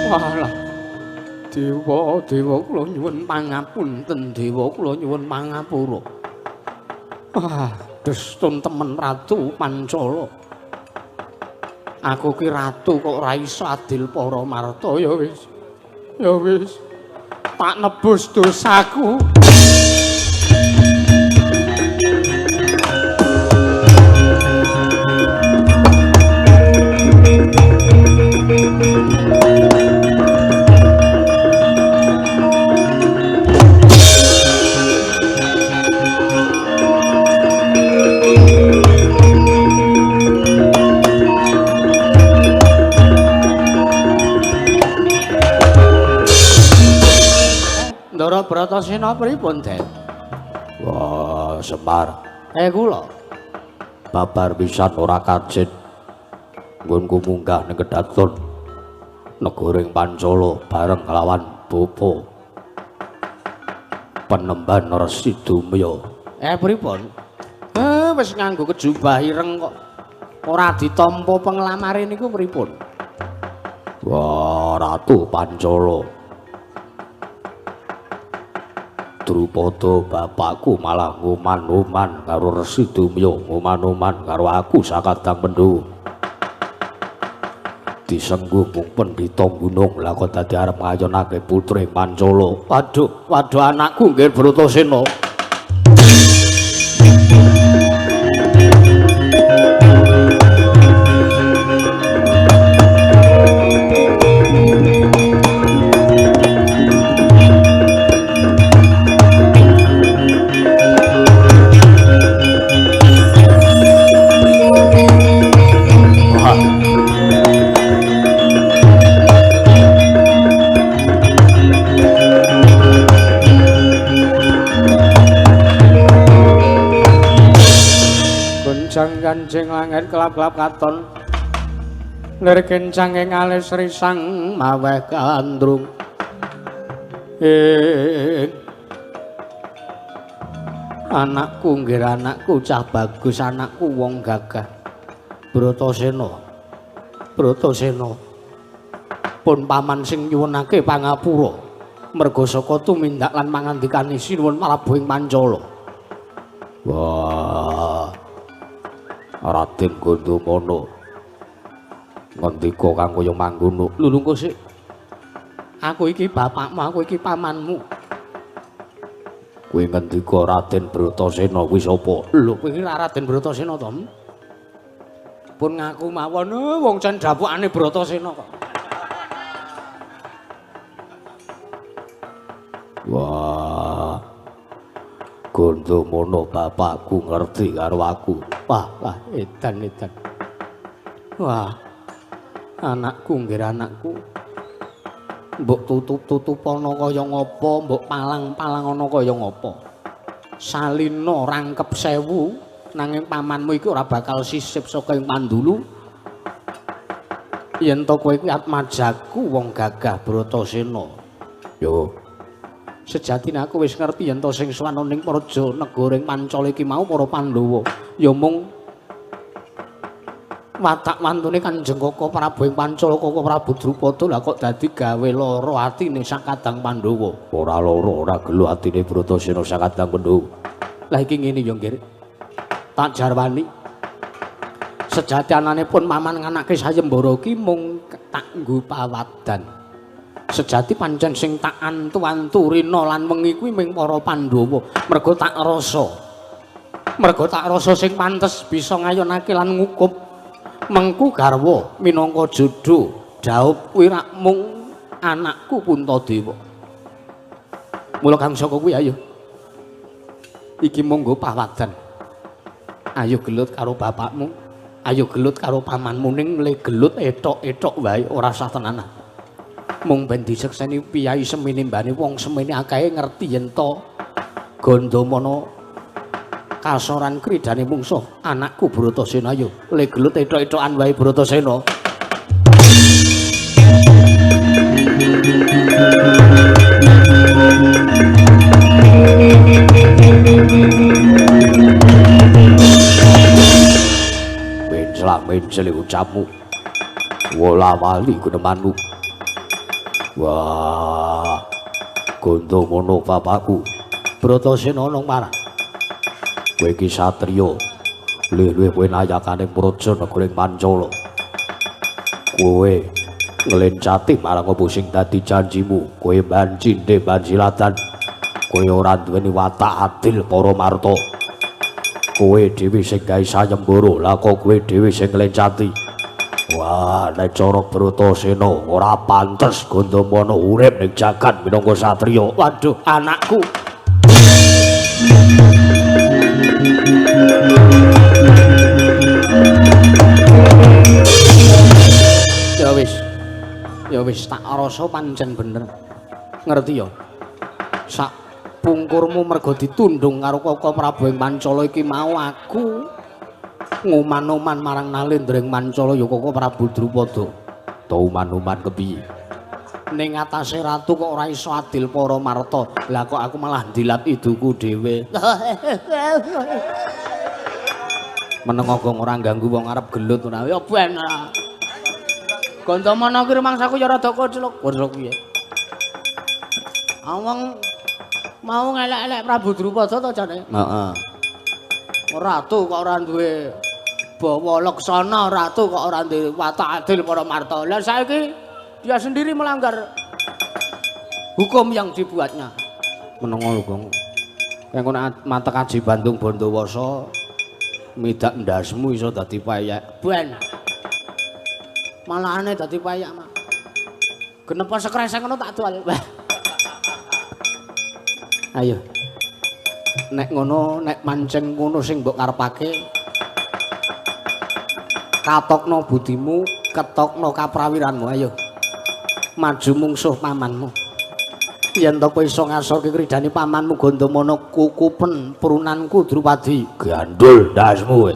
Walah. Dewa, dewa kula nyuwun pangapunten, dewa kula nyuwun pangapura. Wah, destun temen Ratu Pancala. Aku ki ratu kok ora iso adil para marta. Ya wis. Ya wis. Tak nebus dosaku. Ndara Bratasena pripun, Den? Wah, Semar. Kula. Babar pisan ora kajen. Nggonku munggah ning kedaton negaring Pancala bareng kelawan bapa Penemban Resi Dumya. Pripun? Wis nganggo kejubah ireng kok ora ditampa penglamare niku pripun? Wah, Ratu Pancala. Drupada bapakku malah nguman-uman karo Resi Dumya, nguman-uman karo aku sakadang Pandhawa. Disengguh mung pendhita gunung, lah kok dadi arep ngayonake putri Pancala. Waduh, waduh anakku nggih Bratasena. Kanjeng langit kelap-kelap katon. Lir kencang ing alis risang maweh gandrung. Anakku nggih anakku cah bagus, anakku wong gagah. Bratasena. Bratasena. Pun paman sing nyuwunake pangapura. Merga saka tumindak lan pangandikane Sinuwun Prabu ing Pancala. Wah. Raden Gandamana ngendika kang kaya mangkono. Lho lungguh sik. Aku iki bapakmu, aku iki pamanmu. Kowe ngendika Raden Bratasena kuwi sapa? Lho, kowe iki Raden Bratasena to? Pun ngaku mawon, wong jan dapukane Bratasena kok. Wah. Gandamana bapakku ngerti karo aku. Wah, wah, edan edan. Wah. Anakku nggih anakku. Mbok tutup-tutup ana kaya ngapa, mbok palang-palang ana kaya ngapa. Salina rangkep sewu nanging pamanmu iki ora bakal sisip saka ing pandulu. Yen to kowe kuwi atmajaku wong gagah Bratasena. Yo. Sejatine aku wis ngerti yen to sing sowan ning praja negara ing Pancala iki mau para Pandhawa. Ya mung watak wantune Kanjeng Koko Prabu ing Pancala Koko Prabu Drupada lah kok dadi gawe lara atine sakadang Pandhawa. Ora lara, ora gelo atine Bratasena sakadang Pandhawa. Lah iki ngene ya, Nggir. Tak jarwani. Sejati anane pun paman nganake sayembara iki mung tak nggo pawadan. Sejati pancen sing tak antu-antu rina lan wengi kuwi ming para Pandhawa. Merga tak rasa. Merga tak rasa sing pantes bisa ngayonake lan ngukup mengku garwa minangka jodho dhaup kuwi rak mung anakku Puntadewa. Mula kang saka kuwi ayo. Iki monggo pawadan. Ayo gelut karo bapakmu, ayo gelut karo pamanmu ning le gelut etok-etok wae ora sah tenanan. Mung ben disekseni piyai semene mbane wong semene akeh ngerti yen to Gandamana kasoran kridane mungsuh anakku Bratasena. Ayo le gelut etok-etokan wae Bratasena. Menclak-mencli ucapmu. Wola wali gunemanmu. Wah, Gandamana bapakku. Bratasena nang marah. Kowe iki satriya, luwih-luwih kowe nayakane praja negara ing Pancala. Kowe nglencati marang apa sing dadi janjimu, kowe bancinde banjilatan. Kowe ora duweni watak adil para marta. Kowe dhewe sing gawe sayembara, lah kok kowe dhewe sing nglencati. Wah, nek cara Bratasena ora pantes Gandamana urip ning jagat minangka satriya. Waduh, anakku. Ya wis. Ya wis tak rasa pancen bener. Ngerti ya? Sak pungkurmu merga ditundung karo Koko Prabu ing Pancala iki mau aku nguman-uman marang Nalendra ing Pancala ya Koko Prabu Drupada. To uman-uman kepiye? Ning atase ratu kok ora iso adil para marta. Lah kok aku malah ndilat iduku dhewe. Meneng gong ora ganggu wong arep gelut ora. Ya ben. Gandamana ki rumangsaku ya rada koclok. Koclok piye? Wong mau ngelek-elek Prabu Drupada to jane? Heeh. Ratu kok ora duwe bawa laksana, ratu kok ora duwe watak adil para marta. Lah saiki dia sendiri melanggar hukum yang dibuatnya. Menengo lho, Gong. Kaya ngono matek aji Bandung Bondowoso midak ndasmu iso dadi payek. Ben. Malahane dadi payek, Mak. Genepa sekresek ngono tak dual. Ayo. Nek ngono, nek mancing ngono sing mbok karepake, katokno budimu, ketokno kaprawiranmu, ayo. Maju mungsuh pamanmu. Yen to kowe iso ngasorke kridane pamanmu Gandamana kukupen prunanku Drupadi. Gandul ndasmu kowe.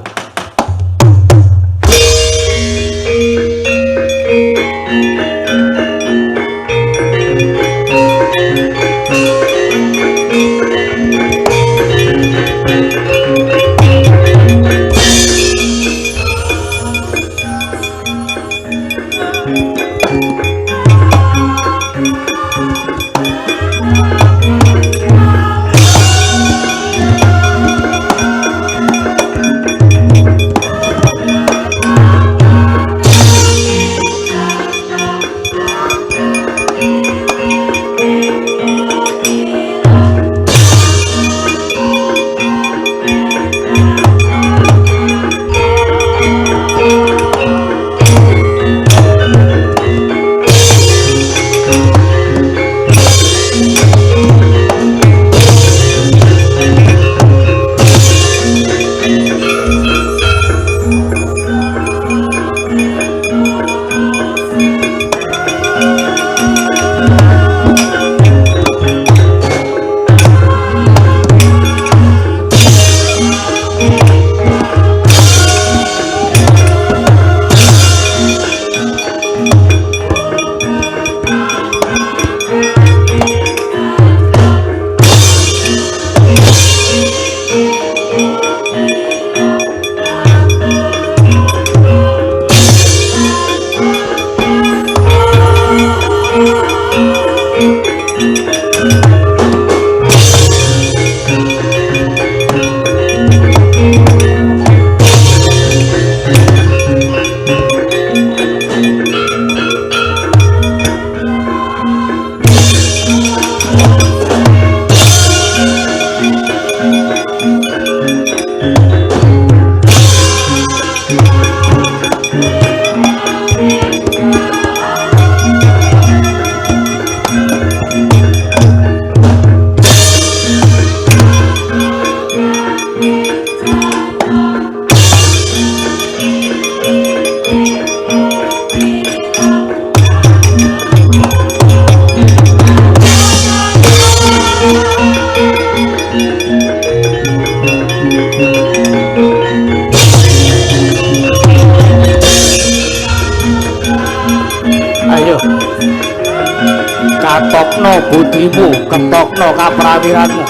Buktimu, ketokno kaprawiranmu.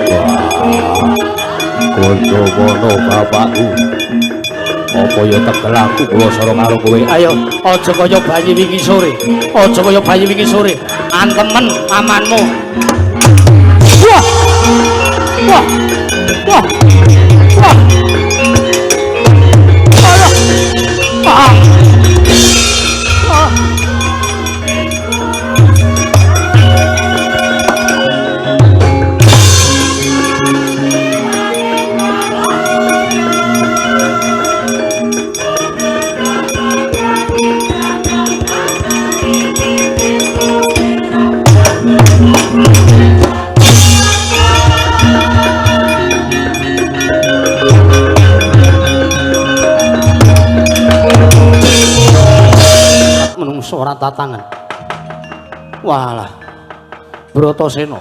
Wah, Gondomono bapakku. Apa ya tegel aku kula sara karo kowe? Ayo, aja kaya bayi wingi sore. Aja kaya bayi wingi sore. Antemen pamanmu. Wah. Wah. Wah. Wah. Alah. Ah. Ah. Menungso ora tatangan. Walah. Bratasena.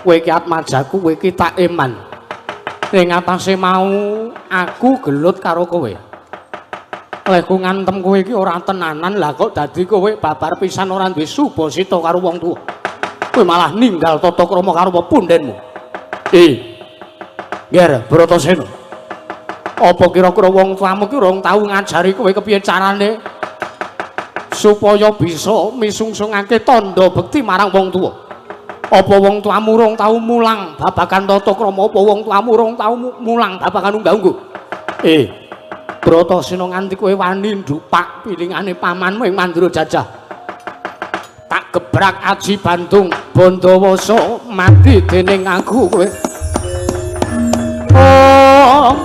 Kowe iki atmajaku, kowe iki tak eman. Ing atase mau aku gelut karo kowe. Lehku ngantem kowe iki ora tenanan, lah kok dadi kowe babar pisan ora duwe subasita karo wong tuwa. Kowe malah ninggal tata krama karo pepundhenmu. Nger Bratasena. Apa kira-kira wong tuamu ki urung tau ngajari kowe kepiye carane supaya bisa misungsungake tandha bekti marang wong tuwa? Apa wong tuamu urung tau mulang babagan tata krama? Apa wong tuamu urung tau mulang babagan unggah-ungguh? Bratasena, nganti kowe wani ndupak pilingane pamanmu ing Mandura Jajah, tak gebrak aji Bandung Bandawasa mati dening aku kowe. Oh.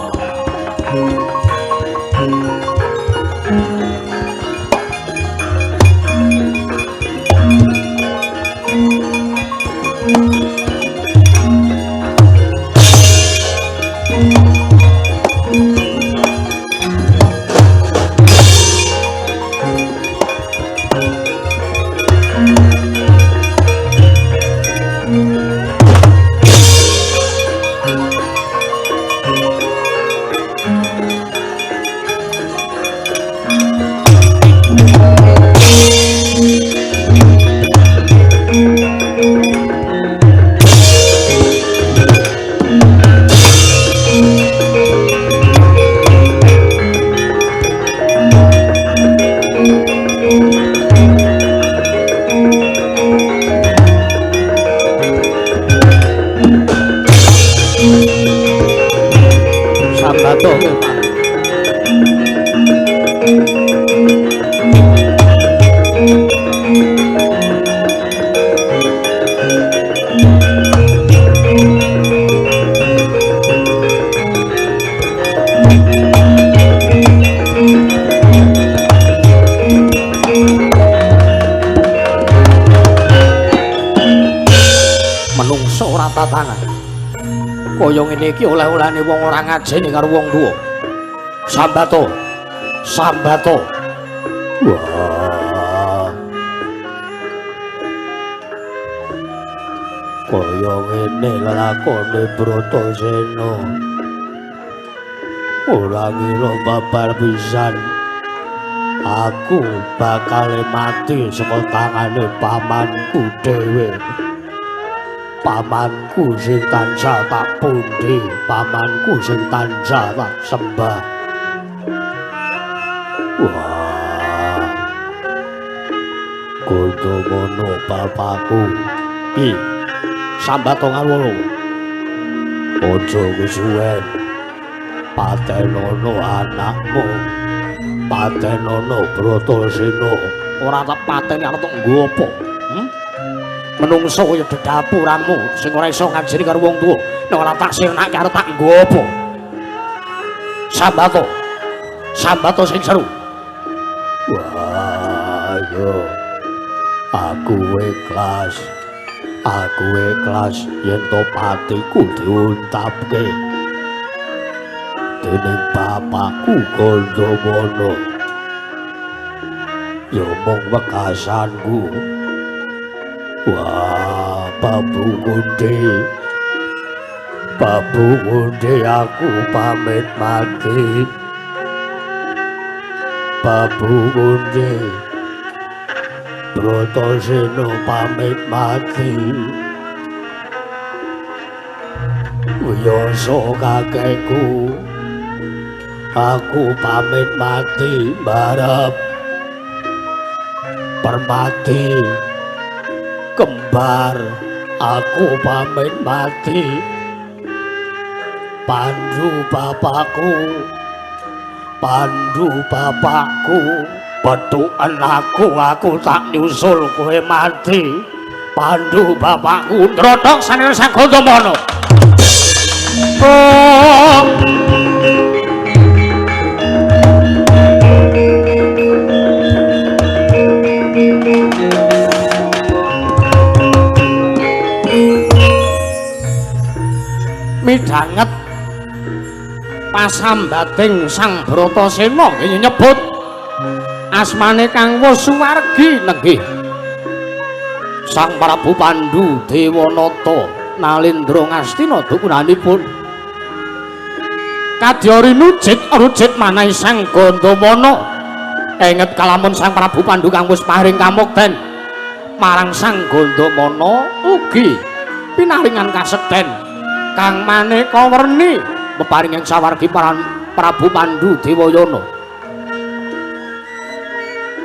Menungso ora tatangan. Kaya ngene iki oleh-olehane wong ora ngajeni karo wong tuwa. Sambato. Sambato. Wah. Kaya ngene lelakone Bratasena. Ora ngira babar pisan aku bakal mati saka tangane pamanku dhewe. Pamanku sing tansah tak pundi, pamanku sing tansah tak sembah. Wah. Gondomono bapakku. Ki sambato ngawula. Aja kesuwen. Patenono anakmu. Patenono Bratasena. Ora tak pateni arep tok nggo apa? Menungso kaya dedapuramu sing ora iso ngajeni karo wong tuwa. Nek ora tak sirnake arep tak nggo apa? Sambato. Sambato sing seru. Wah, yo. Aku ikhlas. Aku ikhlas yen to patiku diuntapke dening bapakku Gondomono. Ya mung wekasanku. Wah, Babu Kundi. Babu Kundi, aku pamit mati. Babu Kundi. Bratasena pamit mati. Wiyasa kakekku, aku pamit mati barep Permati kembar, aku pamit mati. Pandu bapakku, Pandu bapakku, petuken aku, aku tak nyusul kowe mati. Pandu bapakku, nrothok sanir Sang Gandamana. Oh. Midhanget pasambating Sang Bratasena nggih nyebut asmane kang wis suwargi nenggih Sang Prabu Pandu Dewanata Nalendra Ngastina dukunanipun kadya rinujit rujit manahi Sang Gandamana. Enget kalamun Sang Prabu Pandu kang wis paring kamukten marang Sang Gandamana ugi pinaringan kasekten kang maneka werni peparinging sawargi Prabu Pandu Dewayana.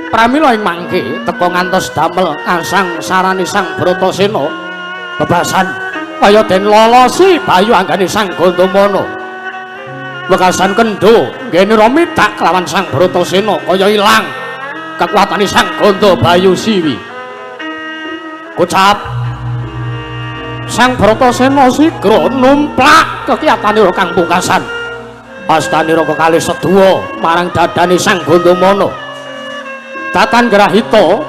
Pramila ing mangke teka ngantos damel asang sarane Sang Bratasena bebasan kaya den lolosi bayu anggane Sang Gandamana. Wekasan kendho nggenira mitak kelawan Sang Bratasena kaya ilang kekuatane Sang Ganda Bayu Siwi. Kocap Sang Bratasena sigra numplak kekiyatane kang pungkasan. Astanira kekalih seduwa marang dadane Sang Gandamana. Datan grahita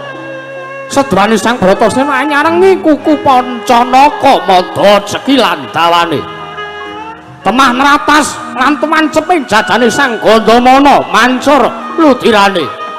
seduwane Sang Bratasena nyarengi kuku Pancanaka madha cekilan dawane. Temah nratas lan tumanceping jajane Sang Gandamana mancur ludirane.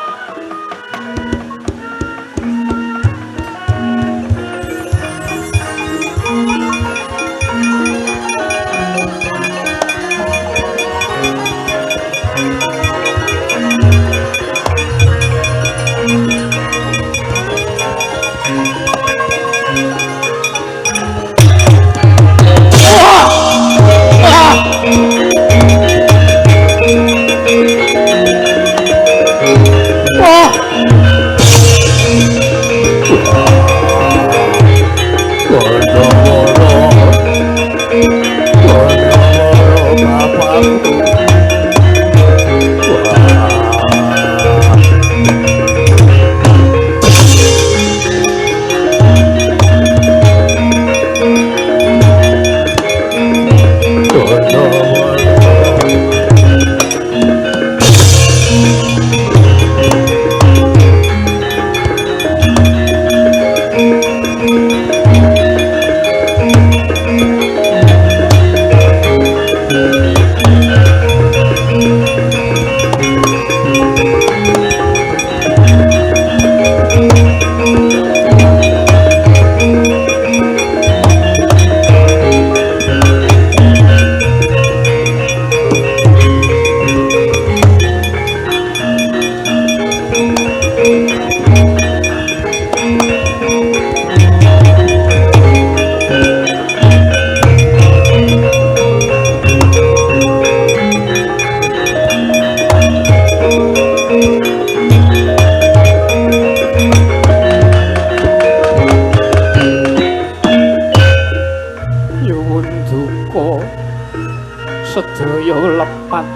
Sedaya lepat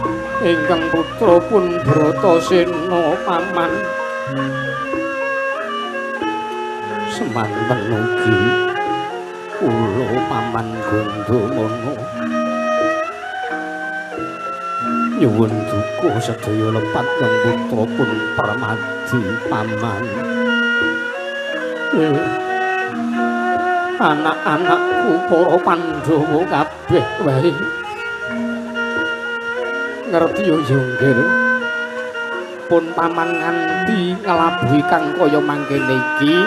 ingkang putra pun Bratasena paman. Semanten ugi kula paman Gandamana nyuwun duka sedaya lepat kang putra pun Permadi paman. Anak-anakku para Pandhawa kabeh wae ngerti yo nggih pun paman nganti nglabuhi kang kaya mangkene iki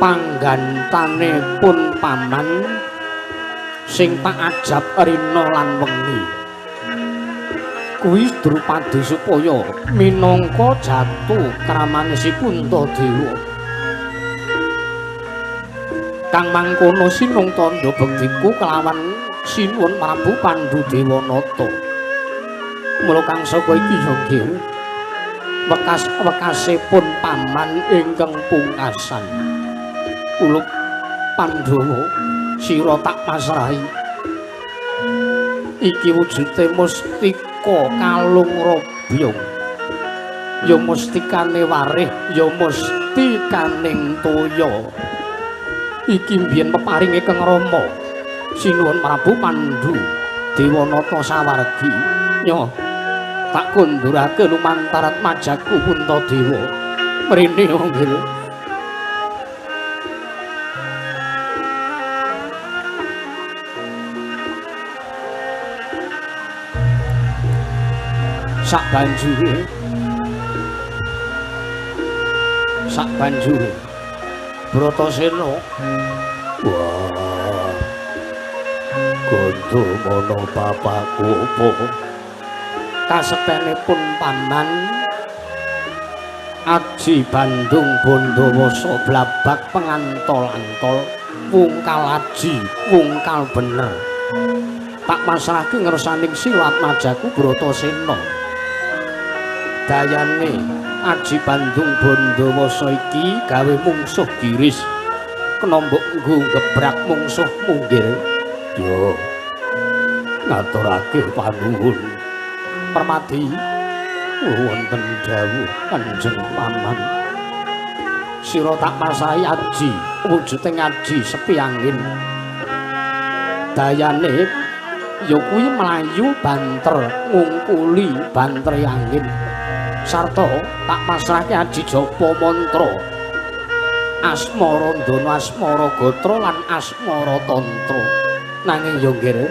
panggantane pun paman sing tak ajab rina lan wengi. Kuwi Drupadi supaya minangka jatu kramane si Puntadewa. Kang mangkono sinung tandha bektiku kelawan Sinuwun Prabu Pandhu Dewanata. Mula kang saka iki ya nggih wekas-wekasipun paman ingkang pungkasan. Kula Pandhawa sira tak pasrahi. Iki wujude mustika kalung robyong. Ya mustikane warih, ya mustikaning toya. Iki mbiyen peparinge Kang Rama Sinuwun Prabu Pandhu Dewanata sawargi. Nyo tak kundurake lumantar atmajaku Puntadewa. Mrene nggih. Sak banjure Bratasena, wah, Gandamana bapakku apa? Kasektenipun paman Aji Bandung Bondowasa blabak pengantol-antol wungkal aji wungkal bener. Tak pasrahke ngersaning sira atmajaku Bratasena. Dayane Aji Bandung Bondowasa iki gawe mungsuh giris kena mbok nggo gebrak mungsuh munggir. Yo ngaturake panuwun Permadi. Wonten dawuh Kanjeng Paman. Sira tak pasrahi aji wujude ngaji sepi angin. Dayane ya kuwi mlayu banter ngungkuli bantere angin. Sarta tak pasrahke aji japa mantra asmara ndana asmara gatra lan asmara tantra. Nanging ya nggih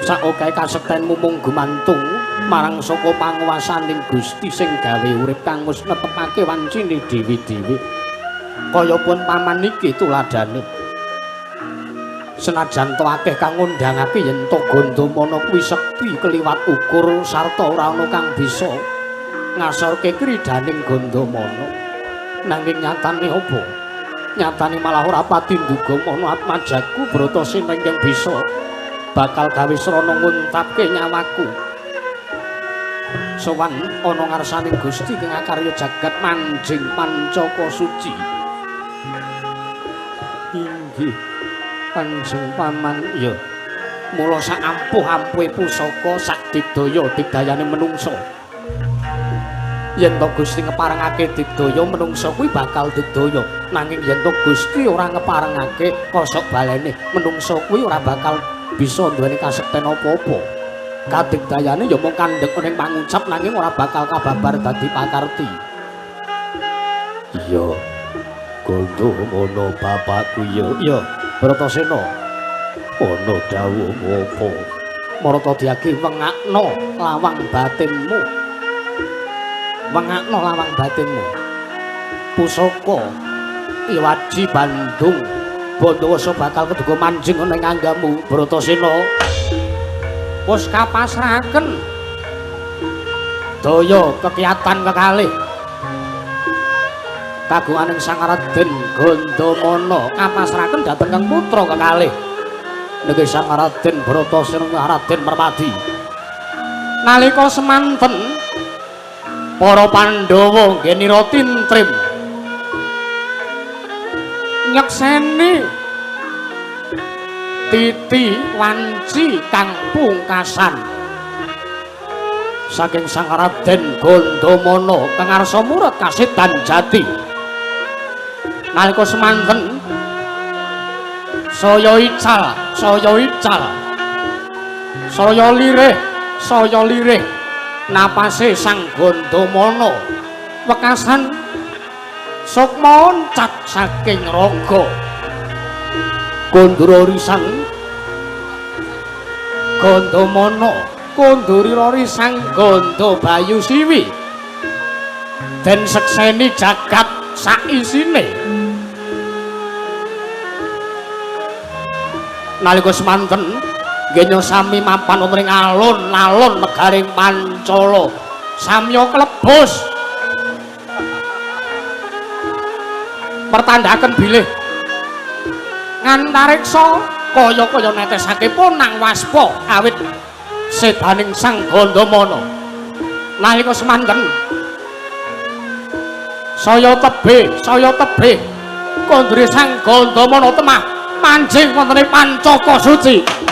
saokahe kasektenmu mung gumantung marang saka panguwasaning Gusti sing gawe urip kang wis netepake wancine dhewe-dhewe. Kaya pun paman iki tuladhane. Senajan to akeh kang ngundhangake yen to Gandamana kuwi sekti keliwat ukur sarta ora ana kang bisa ngasorke kridaning Gandamana. Nanging nyatane apa? Nyatane malah ora pati nduga mana atmajaku Bratasena ingkang bisa bakal gawe srana nguntapke nyawaku. Sowan ana ngarsaning Gusti kang akarya jagat manjing pancaka suci. Inggih Kanjeng Paman. Ya mula sak ampuh-ampuhe pusaka sak digdaya digdayane menungsa. Yen to Gusti ngeparengake digdaya menungsa kuwi bakal digdaya. Nanging yen to Gusti ora ngeparengake kosok balene menungsa kuwi ora bakal bisa duweni kasekten apa-apa. Kadigdayane ya mung kandhek ning pangucap nanging ora bakal kababar dadi pakarti. Iya Gandamana bapakku ya. Iya Bratasena ana dawuh apa? Marata diagi wengakno lawang batinmu. Wengakno lawang batinmu. Pusaka Aji Bandung Bondowasa bakal keduga manjing ana ing anggamu Bratasena. Wis kapasrahaken daya kekiyatan kekalih kagunganing Sang Raden Gandamana kapasrahaken dhateng kang putra kekalih niki Sang Raden Bratasena Raden Merpati. Nalika semanten para Pandhawa nggenira tintrim nyekseni titi wanci kang pungkasan saking Sang Raden Gandamana kang arsa murat kasedan jati. Nalika semanten saya ical, saya ical, saya lirih, saya lirih napase Sang Gandamana wekasan sukma oncat saking raga kondura risang Gandamana konduri risang Ganda Bayu Siwi den sekseni jagat saisine. Nalika semanten Genya sami mapan wonten ing alun-alun negaring Pancala. Samya klebus. Pertandhaken bilih ngantariksa kaya-kaya netesake ponang waspa awit sedaning Sang Gandamana. Nalika semanten saya tebih kondre Sang Gandamana temah manjing wonten ing Pancaka Suci.